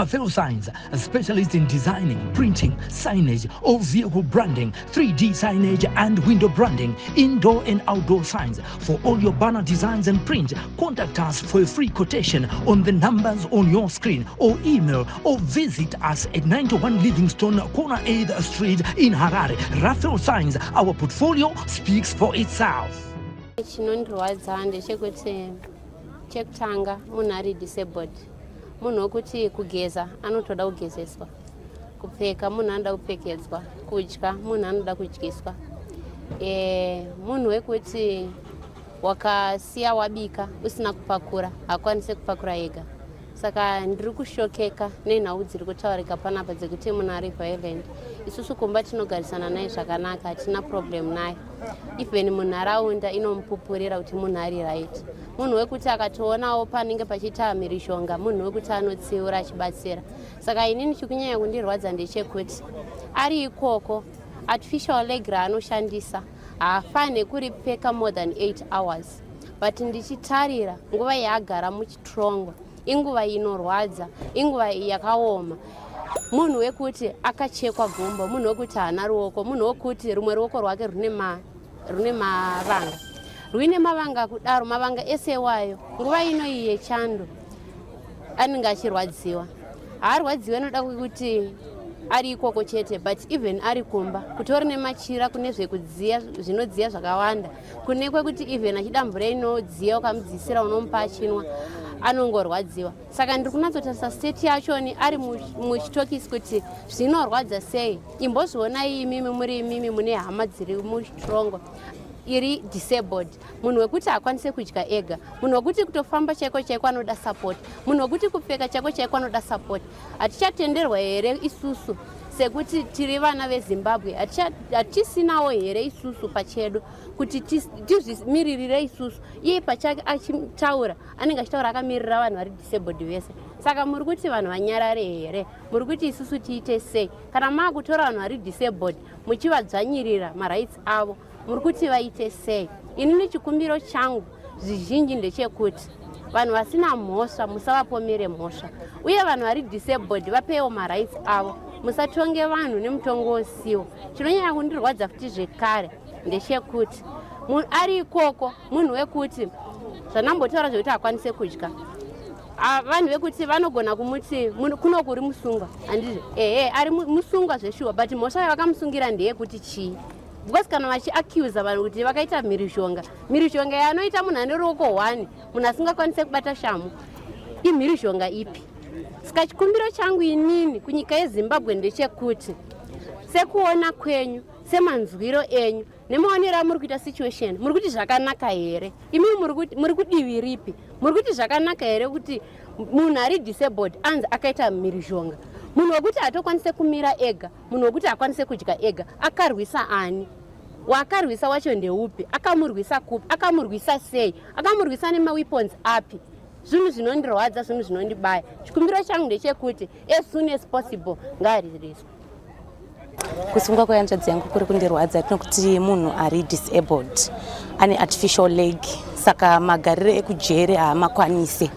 Raphael Signs, a specialist in designing, printing, signage, all vehicle branding, 3D signage and window branding, indoor and outdoor signs. For all your banner designs and print, contact us for a free quotation on the numbers on your screen or email or visit us at 91 Livingstone, corner 8th Street in Harare. Raphael Signs, our portfolio speaks for itself. Chinondirwadza ndechekuti chekutanga munhu ari disabled, munhu wekuti kugeza anotoda kugezeswa, kupfeka munhu anoda kupfekedzwa, kudya munhu anoda kudyiswa. Munhu wekuti wakasiya wabika usina kupakura hakwanisi kupakura ega. Saka ndiri kushokeka nenhau dziri kutaurika panapa dzekuti munhu ari violent. Isusu kumba tinogarisana naye zvakanaka, hatina problem naye. Even munharaunda inomupupurira kuti munhu ari right. Munhu wekuti akatoonawo panenge pachiita mhirizhonga, munhu wekuti anotsiura achibatsira. Saka inini chikunyanya kundirwadza ndechekuti ari ikoko artificial leg raanoshandisa haafanire kuripfeka more than 8 hours, but ndichitarira nguva yaagara muchitrongo inguva inorwadza, inguva yakaoma. Munhu wekuti akachekwa gumbo, munhu wekuti haana ruoko, munhu wekuti rumwe ruoko rwake rune mavanga, rwuine mavanga kudaro, mavanga ese iwayo nguva ino iyi yechando anenge achirwadziwa. Haarwadziwe noda kwekuti ari ikoko chete, but even ari kumba kutori nemachira, kune zvekudziya zvinodziya zvakawanda, kune kwekuti even achida mvura inodziya ukamudzisira unomupa achinwa, anongorwadziwa. Saka ndiri kunatsotarisa state yachoni ari muchitokisi kuti zvinorwadza sei. Imbozvionai imimi muri imimi mune hama dziri muchitrongo iri disabled, munhu wekuti haakwanise kudya ega, munhu wekuti kutofamba chaiko chaiko anoda support, munhu wekuti kupfeka chaiko chaiko anoda support. Hatichatenderwa here isusu sekuti tiri vana veZimbabwe? Hatichisinawo here isusu pachedu kuti tizvimiririre isusu? Iye pachake achitaura anenge achitaura akamirira vanhu vari disabled vese. Saka muri kuti vanhu vanyarare here? Muri kuti isusu tiite sei kana maakutora vanhu vari disabled muchivadzvanyirira marights avo? Muri kuti vaite sei? Inini chikumbiro changu zvizhinji ndechekuti vanhu vasina mhosva musavapomere mhosva, uye vanhu vari disabled vapewo marights avo, musatonge vanhu nemutongo usiwo. Chinonyanya kundirwadza futi zvekare ndechekuti ari ikoko munhu wekuti zvandambotaura zvekuti akwanise kudya, vanhu vekuti vanogona kumuti kuno kuri musungwa, handizvo? Ehe, ari musungwa zveshuwa, but mhosva yavakamusungira ndeyekuti chii? Because kana vachiaccusa vanhu kuti vakaita mhirizhonga, mhirizhonga yaanoita munhu ane ruoko 1, munhu asingakwanise kubata shamu, imhirizhonga ipi? Saka chikumbiro changu inini kunyika yeZimbabwe ndechekuti sekuona kwenyu, semanzwiro enyu nemaonero amuri kuita situation, muri kuti zvakanaka here? Imi muri kudivi ripi? Muri kuti zvakanaka here kuti munhu ari disabled anzi akaita mhirizhonga, munhu wekuti hatokwanise kumira ega, munhu wekuti akwanise kudya ega? Akarwisa ani? Waakarwisa wacho ndeupi? Akamurwisa kupi? Akamurwisa sei? Akamurwisa nemaweapons api? Zvinhu zvinondirwadza, zvinhu zvinondibaya. Chikumbiro changu ndechekuti as soon as possible ngaaririswe. Kusungwa kwehanzvadzi yangu kuri kundirwadza nekuti munhu ari disabled, ane artificial leg, saka magariro ekujere haamakwanise,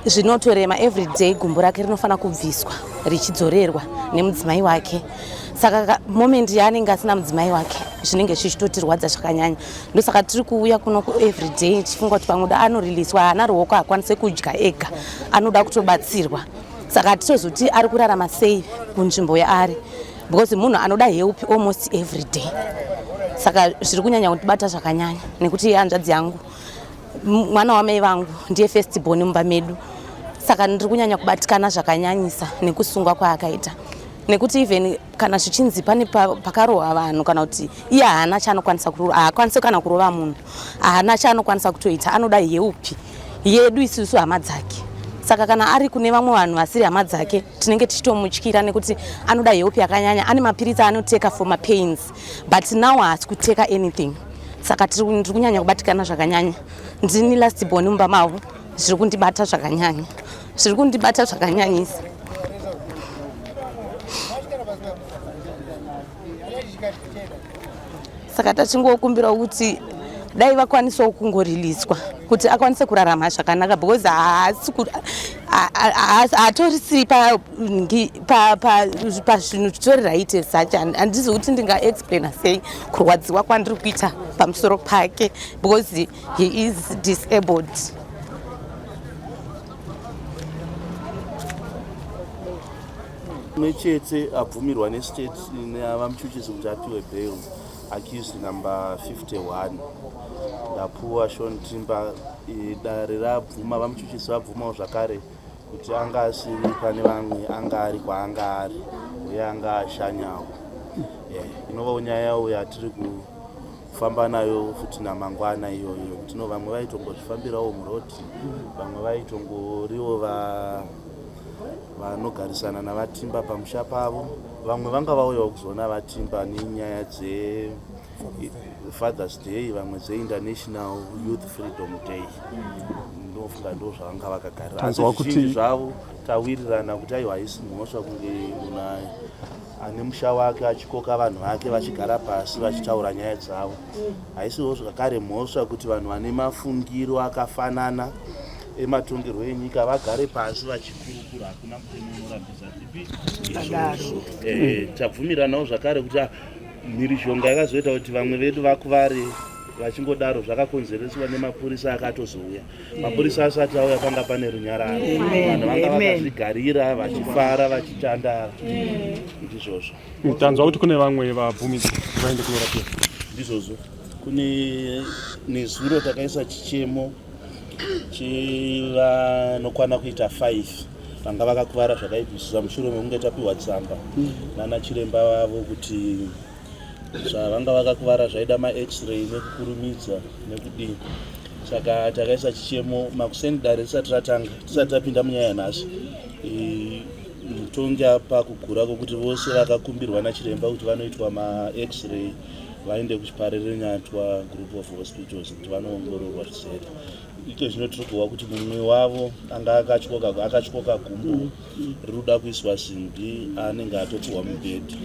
zvinotorema. Everyday gumbo rake rinofanira kubviswa richidzorerwa nemudzimai wake, saka moment yaanenge asina mudzimai wake zvinenge zvichitotirwadza zvakanyanya. Ndosaka tiri kuuya kuno everyday tichifunga kuti pamwe anoreleaswa. Haana ruoko, haakwanise kudya ega, anoda kutobatsirwa. Saka hatitozoti ari kurarama sei kunzvimbo yaari, because munhu anoda help almost every day. Saka zviri kunyanya kutibata zvakanyanya nekuti hanzvadzi yangu, mwana wamai vangu, ndiye first born mumba medu. Saka ndiri kunyanya kubatikana zvakanyanyisa nekusungwa kwaakaita, nekuti even kana zvichinzi pane pakarohwa vanhu kana kuti iye haana chaanokwanisa, haakwanisi kana kurova munhu, haana chaanokwanisa kutoita, anoda help yedu isusu hama dzake. Saka kana ari kune vamwe vanhu vasiri hama dzake tinenge tichitomutyira nekuti anoda help yakanyanya. Ane mapiritsi anoteka for mapains, but now haasi kuteka anything. Saka ndiri kunyanya kubatikana zvakanyanya. Ndini last born mumba mavo. Zviri kundibata zvakanyanya, zviri kundibata zvakanyanyisa. Saka tachingokumbirawo kuti dai vakwanisawo kungoriliswa kuti akwanise kurarama zvakanaka, because haasi. Hatorisiri pazvinhu zvitori right as such. Handizi kuti ndingaexplaina sei kurwadziwa kwandiri kuita pamusoro pake because he is disabled. Mumwe chete abvumirwa nestate nevamuchuchisi kuti apiwe bail, accused number 51, ndapuwa Sean Timba. Dare rabvuma, vamuchuchisi vabvumawo zvakare kuti anga asiri pane vamwe, anga ari kwaanga ari uye anga ashanyawo. Inovawo nyaya yawo yatiri kufamba nayo futi namangwana iyoyo, kuti no, vamwe vaitongozvifambirawo murodhi, vamwe vaitongoriwo vanogarisana navaTimba pamusha pavo, vamwe vanga vauyawo kuzoona vaTimba nenyaya dzeFathers Day, vamwe dzeInternational Youth Freedom Day. Ndofunga ndo zvavanga vakagarira, asi Tanzwa kuti- zvizhinji zvavo tawirirana kuti aiwa, haisi mhosva kunge munhu ane musha wake achikoka vanhu vake, vachigara pasi vachitaura nyaya dzavo. Haisiwo zvakare mhosva kuti vanhu vane mafungiro akafanana ematongerwo enyika vagare pasi vachikurukura. Hakuna mutemo unorambidza tipi izvozvo. Tabvumiranawo zvakare kuti mhirizhonga yakazoita kuti vamwe vedu vakuvare vachingodaro zvakakonzereswa nemapurisa akatozouya. Mapurisa asati auya panga pane runyararo, vanhu vanga vakazvigarira vachifara, vachitandara, ndizvozvo. Tanzwa kuti kune vamwe vabvumidzwa kuti vaende kunorapiwa. Ndizvozvo, kune nezuro takaisa chichemo chevanokwana kuita 5 vanga vakakuvara zvakaipisisa mushure mekunge tapiwa tsamba nana chiremba vavo kuti zvavanga vakakuvara zvaida maX-ray nekukurumidza nekudii. Saka takaisa chichemo makuseni dare risati ratanga, tisati tapinda munyaya yanhasi. Mutongi apa kugura kwokuti vose vakakumbirwa nachiremba kuti vanoitwa maX-ray vaende kuchiParirenyatwa Group of Hospitals kuti vanoongororwa zvizere. Iko zvino tiri kuhwa kuti mumwe wavo anga akatyoka gumbo, riri kuda kuiswa simbi, anenge atopiwa mubhedhi.